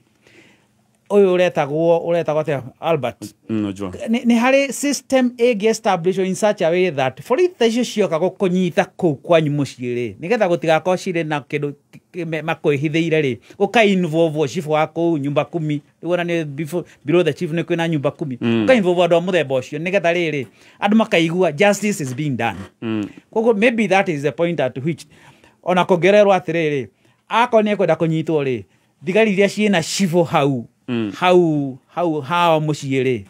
ũyũ ũretagwo atĩa Albert Najua. Nĩ harĩ system ĩngĩ establish in such a way that borithi ta icio cioka gũkũnyita kũu kwanyu mũciĩ rĩ, nĩgetha gũtigakorwo cirĩ na kĩndũ makwĩhithĩire rĩ, gũka involve chief wa kũu nyumba kumi, rĩu ona nĩ below the chief nĩ kwĩna nyumba kumi, gũka involve andũ a mũthemba ũcio nĩgetha rĩrĩ andũ makaigua justice is being done. Koguo maybe that is the point at which ona kũngererwo atĩrĩrĩ, akorwo nĩ ekwenda kũnyitwo rĩ, thigari iria ciĩna cibũ hau hau hau hao mũciĩ rĩ,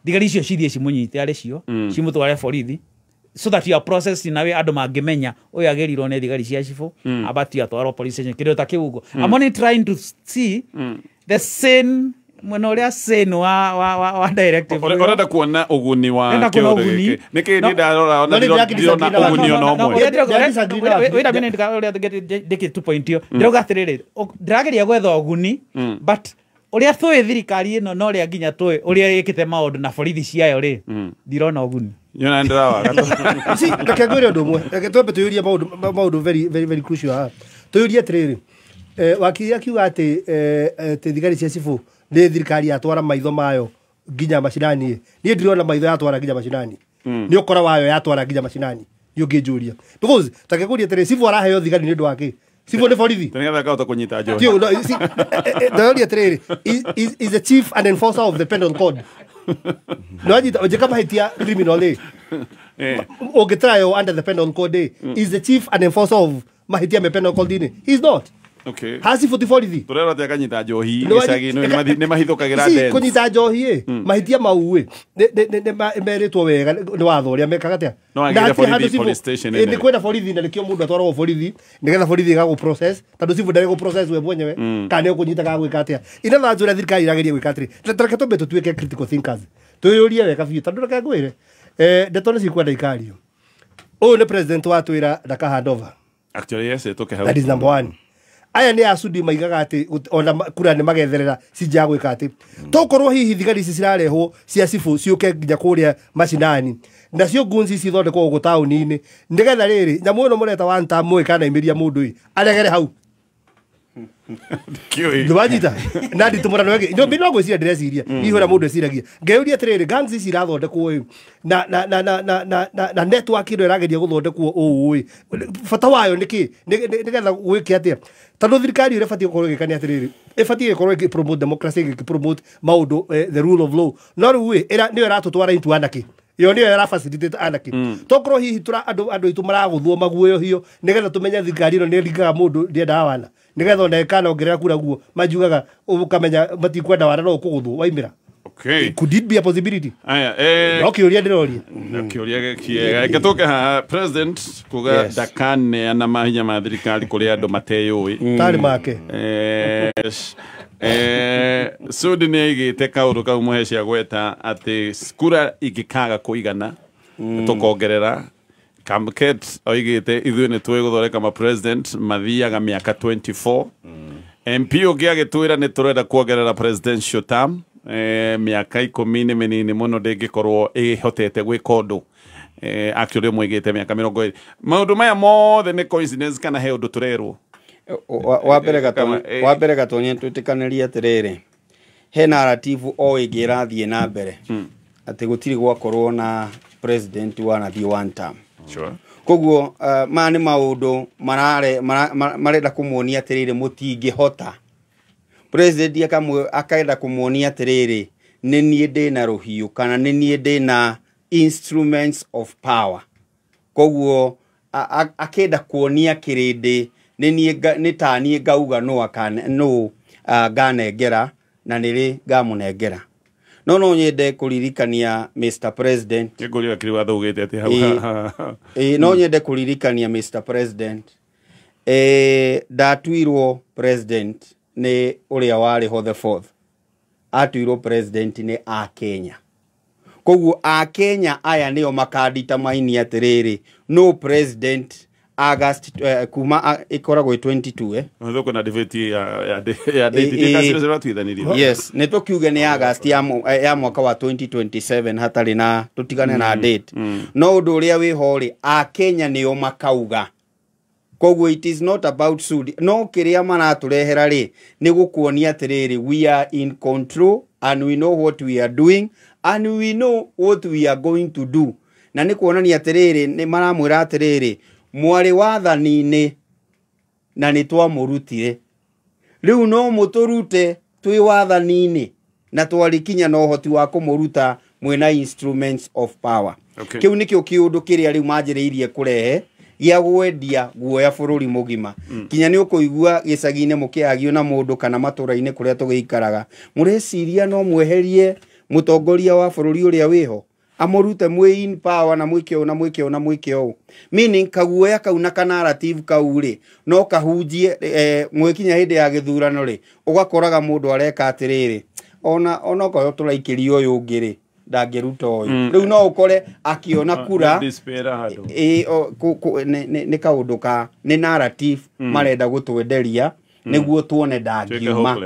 thigari icio cithiĩ cimũnyite arĩ cio, cimũtware borithi, so that you are processed in a way andũ mangĩmenya ũyũ agĩrirwo nĩ thigari cia cibũ, abatiĩ atwarwo police station, kĩndũ ta kĩu ũguo. I'm only trying to see the same mwena ũrĩa sane wa directive. Ũrenda kuona ũguni wa Ndĩrenda kuona kĩũndũ ũguni. gĩkĩ. Nĩkĩ No. niĩ ndarora ona No, nĩ ndirona ũguni ona ũmwe. Wait a minute, ũrĩa ndĩkĩ tu point ĩyo. Ndĩrauga atĩrĩrĩ, ndĩrageria gwetha ũguni, but ũrĩa tũĩ thirikari ĩno na ũrĩa nginya tũĩ ũrĩa ĩkĩte maũndũ na borithi ciayo rĩ, ndirona ũguni. Nyona ndĩrawaga. See, reke ngwĩre ũndũ ũmwe, reke twambe tuyũrie maũndũ very very very crucial haha. Tuyũrie atĩrĩrĩ, wakiri akiuga atĩ atĩ thigari cia cibũ nĩ thirikari yatwara maitho mayo nginya macinani. Niĩ ndirona maitho yatwara nginya macinani, nĩ ũkora wayo yatwara nginya macinani, niĩ ũngĩnjũria, because ta kĩngũria atĩrĩ, cibũ araheo thigari nĩ ũndũ wa kĩ? Cibũ nĩ borithi? Nĩgetha akahota kũnyita njohi. Tio, no, see, ndaroria atĩrĩrĩ, is the chief an enforcer of the penal code? No anyita ũnjĩka mahĩtia criminal ĩ, ũngĩ under the penal code ĩ, is the chief an enforcer of mahĩtia me penal code inĩ? He is not. Okay. Ha cibũ ti borithi. Tũrerwo atĩ akanyita njohi Nĩ gĩcagi-inĩ, nĩ mahithũkagĩra See, dens. kũnyita njohi ĩ, mahĩtia mau ĩ, nĩ merĩtwo wega nĩ watho ũrĩa mekaga atĩa. No agĩre Na hatirĩ borithi handũ cibũ- police station ĩ, ĩno. nĩ kwĩna borithi na nĩkĩo mũndũ atwaragwo borithi nĩgetha borithi ĩgagũ process, tondũ cibũ ndarĩ gũ process we mwenyewe, kana nĩ ũkũnyita kana gwĩka atĩa. Ina tha njũra thirikari irageria gwĩka atĩrĩ, ta reke twambe tũtuĩke critical thinkers, twĩyũrie wega biũ, tondũ reke ngwĩre, ndeto nĩ cikwenda ikario. Ũyũ nĩ president watwĩra ndaka hand over. Actually, yes, ĩtũke hau. That is number one. Aya nĩ acudi maigaga atĩ ona kura nĩ magetherera cinja gwĩka atĩ tokorwo hihi thigari ici cirarehwo cia cibũ ciũke nginya kũrĩa macinani, nacio guns ici ithondekwo gũkũ taũni-inĩ, nĩgetha rĩrĩ nyamũ ĩno mũreta one term mũĩ kana imĩria mũndũ ĩ aregere hau. Kĩũĩ. Nĩwanyita na nditũmũrano ĩngĩ no no ngwĩciria ndĩreciria hihi ũrĩa mũndũ eciragia, ngeyũria atĩrĩrĩ, gangs ici irathondekwo ĩ na na na na na na na na network ĩno ĩrageria gũthondekwo ũũ ĩ, bata wayo nĩ kĩ? Nĩgetha gwĩke atĩa? Tondũ thirikari ũrĩa ĩbatiĩ gũkorwo ĩgĩka nĩ atĩrĩrĩ, ĩbatiĩ gũkorwo ĩgĩ promote democracy, ĩgĩ promote maũndũ, the rule of law, no rĩu ĩ nĩyo ĩratũtwara into anarchy, ĩyo nĩyo ĩra facilitate anarchy. Tokorwo hihi tũra andũ aitũ maragũthwo maguoyohio nĩgetha tũmenye thirikari ĩno nĩ ĩringaga mũndũ ndĩendaga wana, nĩgetha ona ĩkana ongerera kura guo manjugaga ũkamenya matikwenda wana no ũkũgũthwo waimĩra. Okay. Could it be a possibility? Aya, No kĩũria ndĩroria. Kĩũria gĩkiega. Reke tũke haha president kuga ndakaneana mahinya ma thirikari kũrĩ andũ mateyũĩ. Tarĩ make. Yes. Sudi nĩ aigĩte kaũndũ kau Mũheci agweta atĩ kura ingĩkaga kũigana tũkongerera. Kamket oigĩte ithuĩ nĩ tũĩ gũthondeka ma president mathiaga mĩaka 24. MP ũngĩ agĩtwĩra nĩ tũrenda kuongerera presidential term, mĩaka 10 nĩ mĩnini mũno ndĩngĩkorwo ĩhotete gwĩka ũndũ. Actually mwĩgĩte mĩaka 20. Maũndũ maya mothe nĩ coincidence kana he ũndũ tũrerwo? Wa mbere Gatonye twĩtĩkanĩrie atĩrĩrĩ, he narrative o ĩngĩ ĩrathiĩ na mbere atĩ gũtirĩ gwakorwo na president wanathiĩ one term. Sure. Koguo maya nĩ maũndũ marenda kũmuonia atĩrĩrĩ mũtingĩhota. President akenda kũmuonia atĩrĩrĩ nĩ niĩ ndĩna rũhiũ kana nĩ niĩ ndĩna instruments of power. Koguo akenda kuonia kĩrĩndĩ nĩ ta niĩ ngauga no nganengera na nĩrĩ ngamũnengera. No nyende kũririkania Mr President. Nĩngũria kiri watho ugĩte atĩ hau. No nyende kũririkania Mr President. Ndatuirwo president nĩ ũrĩa warĩ ho the fourth. Atuirwo president nĩ a Kenya. Koguo a Kenya aya nĩo makanditamaini atĩrĩrĩ no president August kuma ikoragwo 22 Thoko na debate ya date kasiro ziratuithanirie. Yes, nĩ tũkiuge nĩ August ya mwaka wa 2027 hatarĩ na tũtigane na date. No ũndũ ũrĩa wĩho rĩ a Kenya nĩo makauga Koguo it is not about Sudi no kiria maraturehera ri ni gukuonia atiriri, we are in control and we know what we are doing and we know what we are going to do. Na ni kuonania atiriri ni maramwira atiriri mwari wathani-inĩ na nĩ twamũrutire, rĩu no mũtũrute twĩ wathani-inĩ na twarikinya na ũhoti wa kũmũruta mwĩna instruments of power. Okay. Kĩu nĩkĩo kĩũndũ kĩrĩa rĩu manjĩrĩirie kũrehe gĩa gwendia guoya bũrũri mũgima. Kinya nĩ ũkũigua gĩcagi-inĩ mũkĩagio na mũndũ kana matũra-inĩ kũrĩa tũgĩikaraga, mũreciria no mweherie mũtongoria wa bũrũri ũrĩa wĩho amũrute mwĩ in power na mwĩke ũũ na mwĩke ũũ na mwĩke ũũ, meaning kaguoya kau na kanarrative kau rĩ no kahunjie mwĩkinya hĩndĩ ya gĩthurano rĩ ũgakoraga mũndũ areka atĩrĩrĩ, ona onokorwo tũraikĩria ũyũ ũngĩ rĩ ndangĩruta ũyũ. Rĩu no ũkore akĩona kura nĩ kaũndũ ka nĩ narrative marenda gũtwenderia nĩguo tuone ndangiuma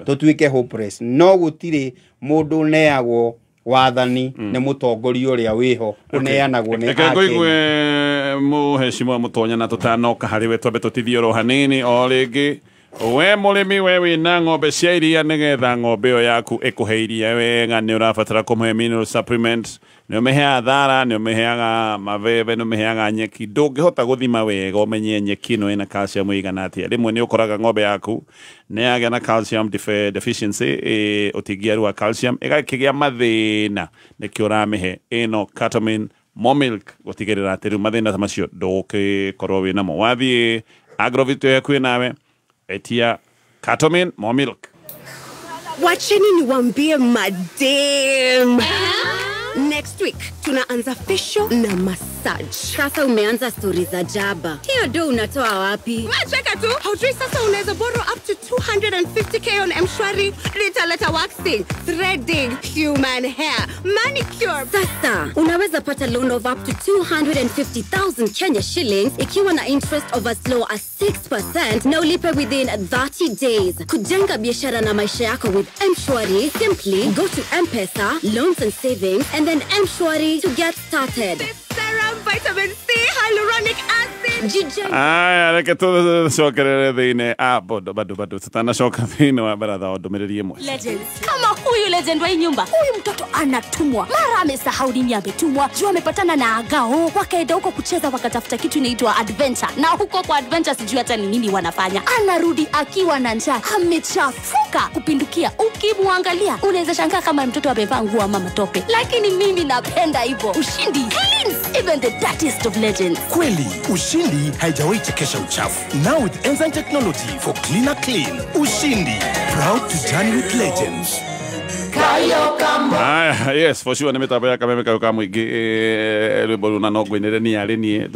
tũtuĩke hopeless. No gũtirĩ mũndũ ũneagwo wathani nĩ mũtongoria ũrĩa wĩho ũneanagwo nĩ Reke ngũigue mũheshimiwa Mũtonya na tũtanoka harĩ we twambe tũtithie oro hanini o rĩngĩ. We mũrĩmi, we wĩna ng'ombe cia iria, nĩgetha ng'ombe ĩyo yaku ĩkũhe iria wega nĩ ũrabatara kũmũhe mineral supplement, nĩ ũmĩheaga thara, nĩ ũmĩheaga mabebe, nĩ ũmĩheaga nyeki. Ndũngĩhota gũthima wega ũmenye nyeki ĩno ĩna calcium ĩigana atĩa. Rĩmwe nĩ ũkoraga ng'ombe yaku nĩ yagĩa na calcium deficiency, ũtingiaru wa calcium ĩgakĩgĩa mathĩna, nĩkĩo ũramĩhe ĩno Catamine Momilk gũtigĩrĩra atĩ rĩu mathĩna ta macio ndũgũgĩkorwo wĩnamo. Wathiĩ Agrovit ĩyo hakuhĩ nawe, etia Catamine Momilk. Wacheni niwaambie madem. Next week tunaanza facial na massage. Sasa umeanza stories za jaba. Hiyo do unatoa wapi? Wacheka tu. Haujui sasa unaweza borrow up to 250k on M-Shwari. Nitaleta waxing, threading, human hair, manicure. Sasa unaweza pata loan of up to 250,000 Kenya shillings ikiwa na interest of as low as 6% na ulipe within 30 days. Kujenga biashara na maisha yako with M-Shwari, simply go to M-Pesa, loans and savings, and then M-Shwari to get started. Serum, vitamin C, hyaluronic acid. Aya, reke tũcokerere thĩinĩ bado bado tutanacoka thĩinĩ wa baratha o ndũmĩrĩri ĩmwe. Legends. Kama huyu legend wa nyumba, huyu mtoto anatumwa. Mara amesahau nini ametumwa. Juu amepatana na agao, wakaenda huko kucheza wakatafuta kitu inaitwa adventure. Na huko kwa adventure sijui hata ni nini wanafanya. Anarudi akiwa na njaa, amechafuka kupindukia. Ukimwangalia unaweza shangaa kama mtoto amevaa nguo ama matope. Lakini mimi napenda hivyo. Ushindi cleans even the dirtiest of legends. Kweli, ushindi haijawahi chekesha uchafu. Now with enzyme technology for cleaner clean. Ushindi, proud to journey with legends. Yes, for sure nĩ mĩtambo ya kameme kayo ka mũingĩ rwĩmbo rũu na no ngũinĩre niĩ arĩ niĩ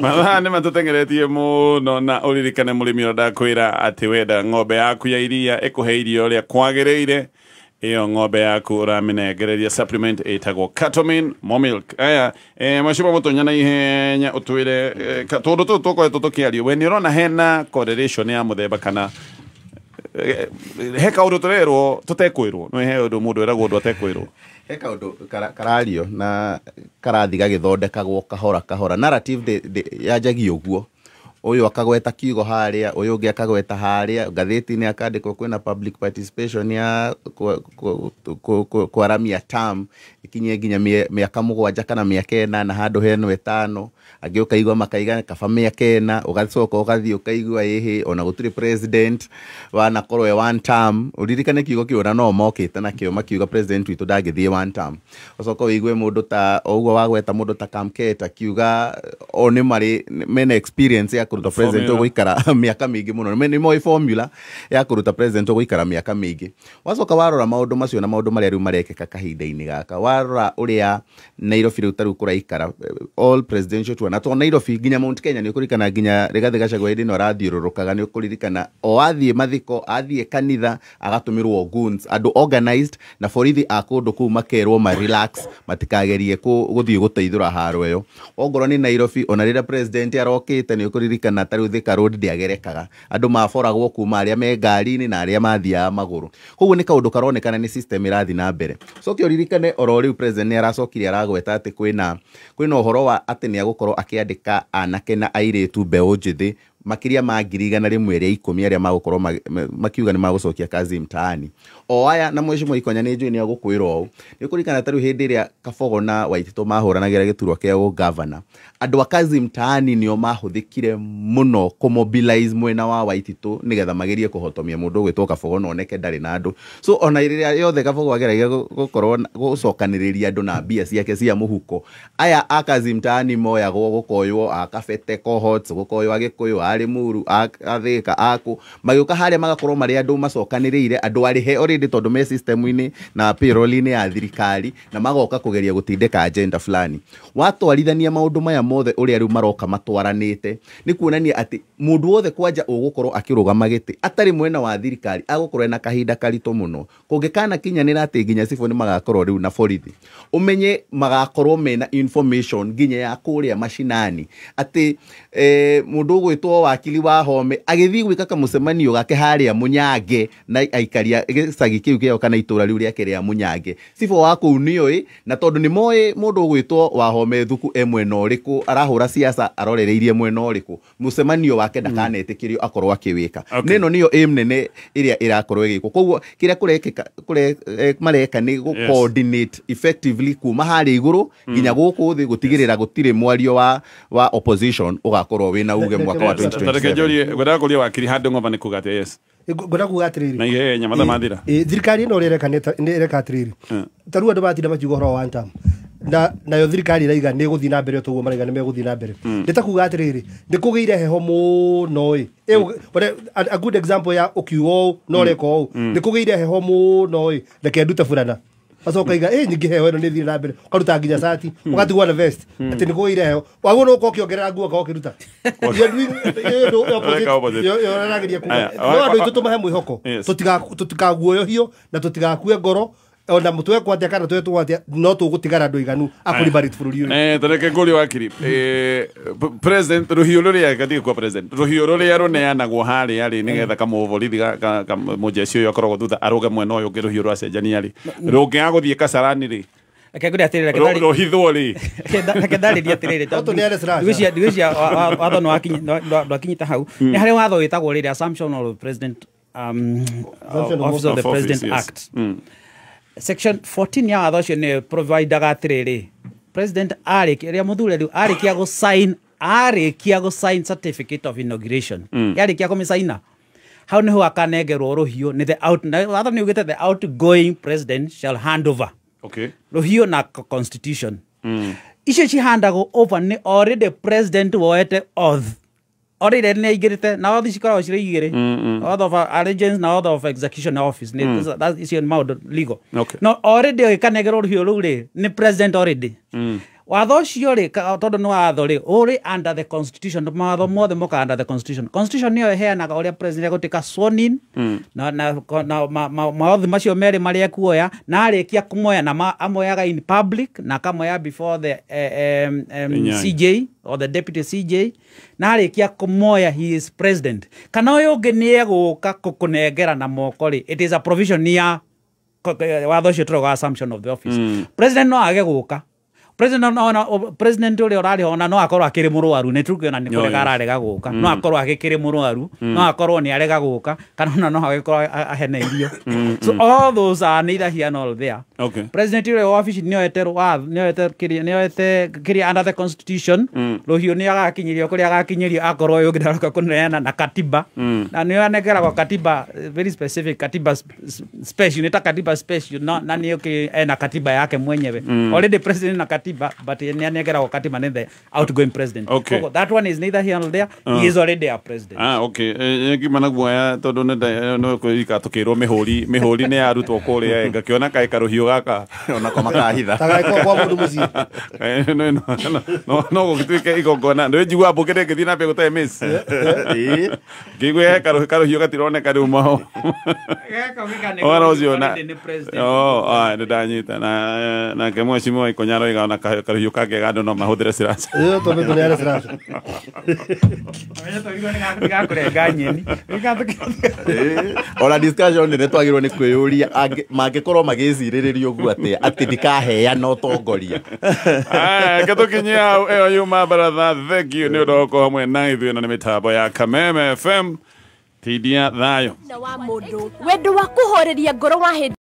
mathaa nĩ matũteng'eretie mũno. Na ũririkane mũrĩmi ũrĩa ndakwĩra atĩ wenda ng'ombe yaku ya iria ĩkũhe iria ũrĩa kwagĩrĩire, ĩyo ng'ombe yaku ũramĩnengereria supplement ĩtagwo Catamine Momilk. Aya, Mheshimiwa Mũtonya na ihenya ũtwĩre tũndũ tũtũ tũkoretwo tũkĩario, we nĩ ũrona hena correlation ya mũthemba kana he kaũndũ tũrerwo tũtekwĩrwo? No he ũndũ mũndũ eragwo ũndũ atekwĩrwo. He kaũndũ karario na karathi gagĩthondekagwo kahora kahora. Narrative yanjagia ũguo, ũyũ akagweta kiugo harĩa, ũyũ ũngĩ akagweta harĩa, ngathĩti-inĩ akandĩkwo kwĩna public participation ya kwaramia term ikinye nginya mĩaka 7 kana mĩaka 8 handũ heno 5, angĩ ũkaigua makaiga kaba mĩaka 4, ũgacoka ũgathiĩ ũkaigua ĩhĩ ona gũtirĩ president wanakorwo e one term. Ũririkane kiugo kĩu ona no mokĩte nakĩo makiuga president witũ ndangĩthiĩ one term. Ũcoka ũigue mũndũ ta ũguo wagweta mũndũ ta Kamket akiuga o nĩ marĩ mena experience ya kũruta president ũgũikara mĩaka mĩingĩ mũno, nĩ moĩ formula ya kũruta president ũgũikara mĩaka mĩingĩ. Wacoka warora maũndũ macio na maũndũ marĩa rĩu marekĩka kahinda-inĩ gaka, warora ũrĩa Nairobi rĩu tarĩu kũraikara all presidential tour, na to Nairobi nginya Mount Kenya nĩ ũkũririkana nginya Rigathĩ Gachagua hĩndĩ ĩno arathiũrũrũkaga, nĩ ũkũririkana o athiĩ mathiko athiĩ kanitha agatũmĩrwo goons, andũ organized na borithi a kũndũ kũu makerwo ma relax matikagerie gũthiĩ gũteithũra haro ĩyo. Ongorwo nĩ Nairobi ona rĩrĩa president arokĩte nĩ ũkũririkana ũkũririkana ta rĩu Thika Road ndĩagerekaga, andũ maboragwo kuma arĩa me ngari-inĩ na arĩa mathiaga magũrũ. Koguo nĩ kaũndũ karonekana nĩ system ĩrathiĩ na mbere. Coke ũririkane oro rĩu president nĩ aracokire aragweta atĩ kwĩna ũhoro wa atĩ nĩ agũkorwo akĩandĩka anake na airĩtu mbeũ njĩthĩ makĩria ma 110,000 arĩa magũkorwo makiuga nĩ magũcokia kazi mtaani. O aya na Mheshimiwa Ikonya nĩ njũĩ nĩ agũkwĩra ũũ. Nĩ ũkũririkana ta rĩu hĩndĩ ĩrĩa Kabogo na Waititũ mahũranagĩra gĩturwa kĩa ũgavana, andũ a kazi mtaani nĩo mahũthĩkire mũno kũmobilize mwena wa Waititũ nĩgetha magerie kũhotomia mũndũ ũgwĩtwo Kabogo na oneke ndarĩ na andũ. So ona rĩrĩa yothe Kabogo ageragia gũkorwo gũcokanĩrĩria andũ na mbia ciake cia mũhuko, aya a kazi mtaani moyagwo gũkoywo a Kabete cohorts, gũkoywo Agĩkũyũ, a Limuru, a Thika, akũ magĩũka harĩa magakorwo marĩ andũ macokanĩrĩire, andũ arĩhe already tondũ me system-inĩ na payroll-inĩ ya thirikari, na magoka kũgeria gũtindĩka agenda fulani. Watwarithania maũndũ maya mothe ũrĩa rĩu maroka matwaranĩte, nĩ kuonania atĩ mũndũ wothe kwanja ũgũkorwo akĩrũgama gĩtĩ atarĩ mwena wa thirikari agũkorwo ena kahinda karitũ mũno. Kũngĩkana kinyanĩra atĩ nginya cibũ nĩ magakorwo rĩu na borithi, ũmenye magakorwo mena information nginya ya kũrĩa macinani atĩ mũndũ ũgwĩtwo wakili wa Home agĩthiĩ gwĩka kamũcemanio gake harĩa Mũnyange na aikaria gĩcagi kĩu kĩao kana itũra rĩu rĩake rĩa Mũnyange, cibũ wa kũu nĩoĩ, na tondũ nĩ moĩ mũndũ ũgwĩtwo Wahome Thuku e mwena ũrĩkũ, arahũra siasa arorereirie mwena ũrĩkũ, mũcemanio wake ndakanetĩkĩrio akorwo akĩwĩka. Nĩno nĩyo aim nene ĩrĩa ĩrakorwo ĩgĩkwo. Koguo kĩrĩa kũrekĩka mareka nĩ gũ coordinate effectively kuma harĩa igũrũ nginya gũkũ thĩ gũtigĩrĩra gũtirĩ mwario wa opposition ũgakorwo wĩna uge mwaka wa 2027. Ngwendaga kũria wakiri handũ ng'omba nĩ kuga atĩa? Yes, ngwenda kuga atĩrĩrĩ na ihenya mathaa mathira. Thirikari ĩno ũrĩa ĩreka nĩ ĩreka atĩrĩrĩ, ta rĩu andũ matinda makiuga ũhoro wa one term, na nayo thirikari ĩraiga nĩ ĩgũthiĩ na mbere o toguo maraiga nĩ megũthiĩ na mbere. Nĩ ta kuga atĩrĩrĩ, nĩ kũgĩire heho mũno ĩ. A good example ya ũkiuga ũũ na ũreka ũũ, nĩ kũgĩire heho mũno ĩ, reke ndute burana. Acoka iga nyingĩ heho ĩno nĩ ĩthiĩ na mbere, ũkaruta nginya cati ũgatigwo na vest atĩ nĩ kũgĩire heho. Wagwo no ũkorwo ũkĩongerera nguo ũkorwo ũkĩruta. Yonanagia kuga no andũ aitũ tũmahe mwĩhoko, tũtikaguoyohio na tũtigakue ngoro, ona mũtwekwo atĩa kana twetwo atĩa, no tũgũtigara andũ aiganu a kũribarĩte bũrũri ũyũ. Tareke ngũrie wakiri, president rũhiũ rũrĩa gatige kwa president, rũhiũ rũrĩa rũneanagwo harĩa rĩ nĩgetha kamũborithi mũjeshi ũyũ akoragwo thutha arũge mwena ũyũ ũngĩ rũhiũ rwacenjania rĩ, rũngĩaga gũthiĩ Kasarani rĩ, Reke ngũrie atĩrĩrĩ, rũhithwo rĩ, reke ndarĩrie atĩrĩrĩ, tondũ ngwĩciria watho ndwakinyĩte hau. Nĩ harĩ watho wĩtagwo rĩrĩ Assumption of President Office of the President Act. Section 14 ya watho ũcio nĩ providaga atĩrĩrĩ, president arĩkia rĩrĩa mũthure rĩu arĩkia gũ sign gũ sign certificate of inauguration, yarĩkia kũmĩcaina hau nĩho akanengerwo rũhiũ nĩ the out, watho nĩ ugĩte the outgoing president shall hand over rũhiũ na constitution. Icio cihandagwo over nĩ already president woete oath, already nĩ aingĩrĩte na oath cikoragwo cirĩ igĩrĩ, oath of allegiance na oath of execution office, nĩ icio nĩ maũndũ legal. No already ũgĩkanengerwo rũhiũ rũu rĩ nĩ president already. Watho ũcio rĩ, tondũ nĩ watho rĩ, ũrĩ under the constitution, mawatho mothe mokaga under the constitution. Constitution nĩyo ĩheanaga ũrĩa president egũtuĩka sworn in, na maothi macio merĩ marĩa ekuoya, na arĩkia kũmoya na amoyaga in public na akamoya before the CJ or the deputy CJ, na arĩkia kũmoya he is president. Kana ũyũ ũngĩ nĩ egũka kũkũnengera na moko rĩ, it is a provision ya watho ũcio tũrauga assumption of the office. President no age gũka, president no president ũrĩa ũrarĩ ona no akorwo akĩrĩ mũrwaru, nĩ tukiona nĩ kũrega ararega gũka, no akorwo agĩkĩrĩ mũrwaru, no akorwo nĩ arega gũka, kana ona no agĩkorwo aheneirio. So all those are neither here nor there. President ũrĩa wa wabici nĩoete nĩoete kĩrĩa under the constitution, rũhiũ nĩ agakinyĩrio kũrĩa agakinyĩrio akorwo ũyũ ũngĩ ndaroka kũneana na katiba, na nĩ anengeragwo katiba very specific, katiba special, nĩ ta katiba special, na nĩ ena katiba yake mwenyewe. Already president na katiba, but ni anegera wakati manene the outgoing president. Okay. So that one is neither here nor there. He is already a president. Okay. Ngimana guoya tondu no kwika tukirwo mihuri ni yarutwo kuria ngakiona kae karuhiũ gaka onako makahitha tagaikwo kwa mundu mucii. No no gũgĩtuĩke igongona nĩ njigua mbũkĩre ngĩthiĩ na mbere gũtarĩ miss. Ngĩigua he karuhiũ gatironeka rĩu maho. Ũhoro ũcio na nĩ ndanyita na nake mheshimiwa Ikonya aroiga Ona karuhiũ kangĩaga andũ no mahũthĩre slasher. Ĩyo tondũ tũneane slasher. Gakũrenga nyeni. Ona discussion nene twagĩrĩirwo nĩ kwĩyũria mangĩkorwo magĩcirĩrĩria ũguo atĩa atĩ ndikaheana ũtongoria. Aya, reke tũkinyie hau. Ĩyo yuma baratha. Thank you nĩ ũndũ wa gũkorwo hamwe na ithuĩ. Ĩno nĩ mĩtambo ya Kameme FM. Tindia thayũ. Na wa mũndũ wendo wa kũhoreria ngoro wa hĩndĩ.